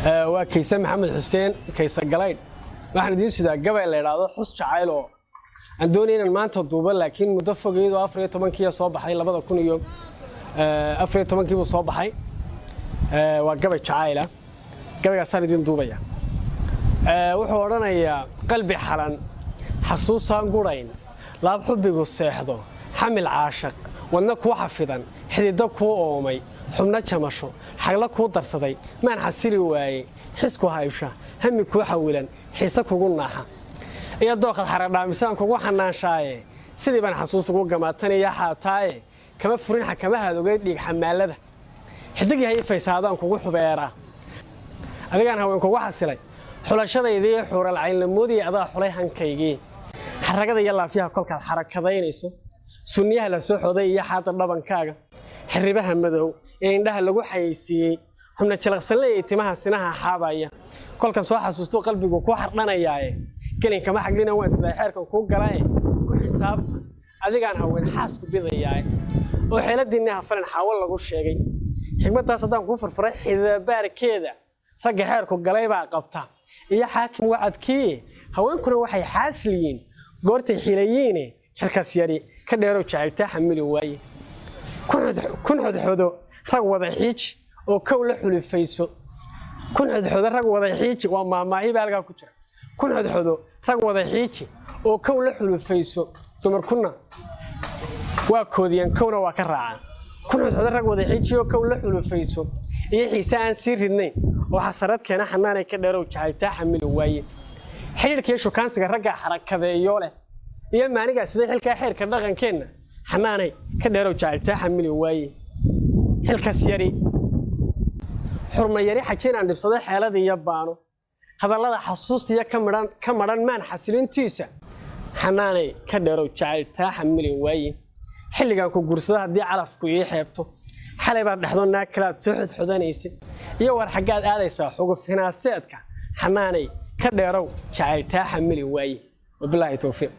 Waa Kayse Maxamed Xuseen Kayse Galaydh. Waxaan idiin sidaa gabay la idhaahdo Xus Jacayl oo aan doonaya inaan maanta duubo, laakiin muddo fog, iyadoo 14-kii soo baxay, 2014-kii buu soo baxay. Waa gabay jacayla, gabaygaasaan idiin duubaya. Wuxuu odhanayaa: qalbi xalan, xasuusaan gurayn, laab xubbigu seexdo, xamil caashaq, wadna kuu xafidan, xididdo kuu oomay, xubno jamasho, xagla kuu darsaday, maan xasili waayey, xisku haybsha, hami kuu xawilan, xiise kugu naaxa, iyo dooqad xaradhaamisaan kugu xanaanshaaye. Sidii baan xasuus ugu gamaatanaya xaataaye, kama furin xakamahaad ogeyd dhiig xamaalada, xidig yahay ifaysaadaan kugu xubeeraa, adigaan haween kugu xasilay, xulashadaydii xuural caynlamoodii, adaa xulay hankaygii. Xaragada iyo laafyaha kolkaad xarakadaynayso, sunniyaha la soo xoday iyo xaada dhabankaaga, xiribaha madow ee indhaha lagu xayeysiiyey, xubna jalaqsanle iyo timaha sinaha xaabaya, kolkan soo xasuusto qalbigu kuu xardhanayaaye, gelinkama xaglina waan sidaa xeerkan kuu galae, ku xisaabta adigaan haween xaasku bidayaaye, oo xeeladiinni hafalin xaawo lagu sheegay. Xigmaddaas haddaan kuu furfuray xidabaarkeeda, ragga xeerku galay baa qabta iyo xaakim wacadkii, haweenkuna waxay xaasliyiin goortay xilayiine, xilkaas yari ka dheerow jacayltaa xamili waaye. Kun xodxodo rag wada xiiji oo kow la xulifayso, kun xodxodo rag wada xiiji, waa maamaahi baa halkaa ku jira. Kun xodxodo rag wada xiiji oo kow la xulufayso, dumarkuna waa koodiyaan, kowna waa ka raacaan. Kun xodxodo rag wada xiiji oo kow la xulufayso iyo xiise aan sii ridnayn oo xasarad keena, xanaanay ka dheerow jacayltaa xamili waaye. Xidhiidhkiiyo shukaansiga ragga xarakadeeyo leh iyo maanigaa siday xilkaa xeerka dhaqankeenna, xanaanay ka dheerow jacayltaa xamili waaye. Xilkas yari, xurma yari, xajin aan dhibsaday, xeelada iyo baano, hadallada xasuustiya ka midhan ka madhan maan xasilintiisa, xanaanay ka dheerow jacayltaa xamili waaye. Xilligan ku guursada haddii calafku ii xeebto, xalay baad dhexdo naag kalaad soo xodxodanaysay, iyo war xaggaad aadaysaa xuguf hinaaseedka, xanaanay ka dheerow jacayltaa xamili waaye. Wabilaahi towfiiq.